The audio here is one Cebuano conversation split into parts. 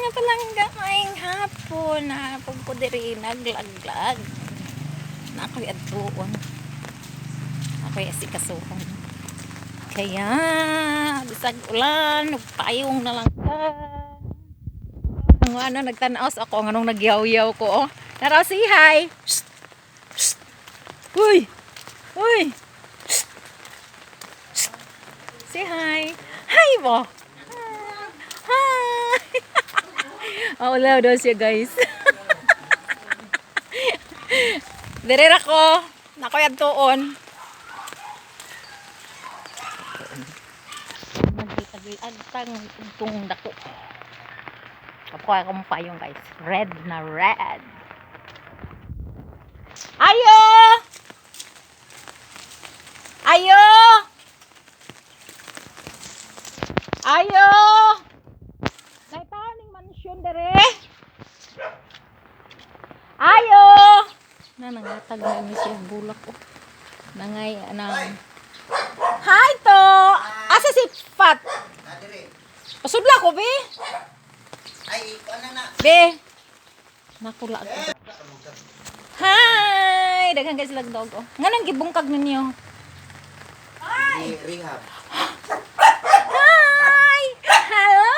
Mga palangga, maayong hapon na ko diri naglaglag. Na ako'y adtuon. Ako'y asikasuhon. Kaya, bisag ulan, nagpayong na lang ka. Ang ano, nagtanaw sa ako, ang anong nagyaw-yaw ko. Oh. Tara, say hi! Psst! Psst! Uy! Uy! Psst! Psst! Say hi! Hi mo! Hi! Oh, wala daw siya, guys. Dire ra ko. Nakoy adtuon. Nagtagtang itong dako. Kapo akong payong, guys. Red na red. Ayo! Ayo! Ayo! Naitaw ning mansyon dere. Ayo! Na nangatag na ni siya bulak oh. Nangay nang. Hi to. Asa si Pat? Nadiri. Pasudla ko be. Ay, ano na? Be. Nakula ako. Hi! Daghan kay silag dog oh. Nganong gibungkag ninyo? Rehab. Hi! Hello!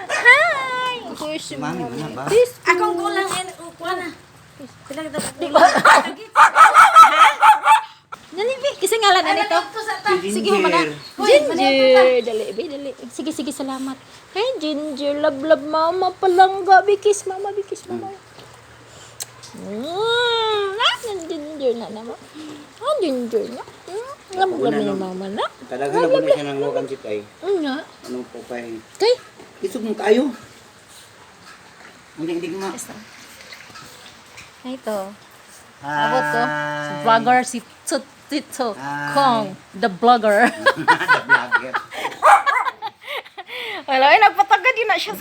Hi! Push Mami, mana ba? This Akong kulang yan, kuha na. Pila kita Di ba? Dali, be. Kasi ngalan na nito. Sige, humana. Ginger. Dali, be, dali. Sige, sige, salamat. Hey, Ginger. Love, love, mama. Palangga. Bikis, mama. Bikis, mama. Ah, Ginger na naman. Ah, Ginger na. Love, love ni mama na. Talaga na po na siya nang wakan si Tay. Nga. Anong popay? Kay. Isog mo kayo. Hindi, hindi ma. Ito. Abot ko. Si vlogger si Tut Tito Hi. Kong, the vlogger. The vlogger. Wala, ay nagpatagad yun na siya.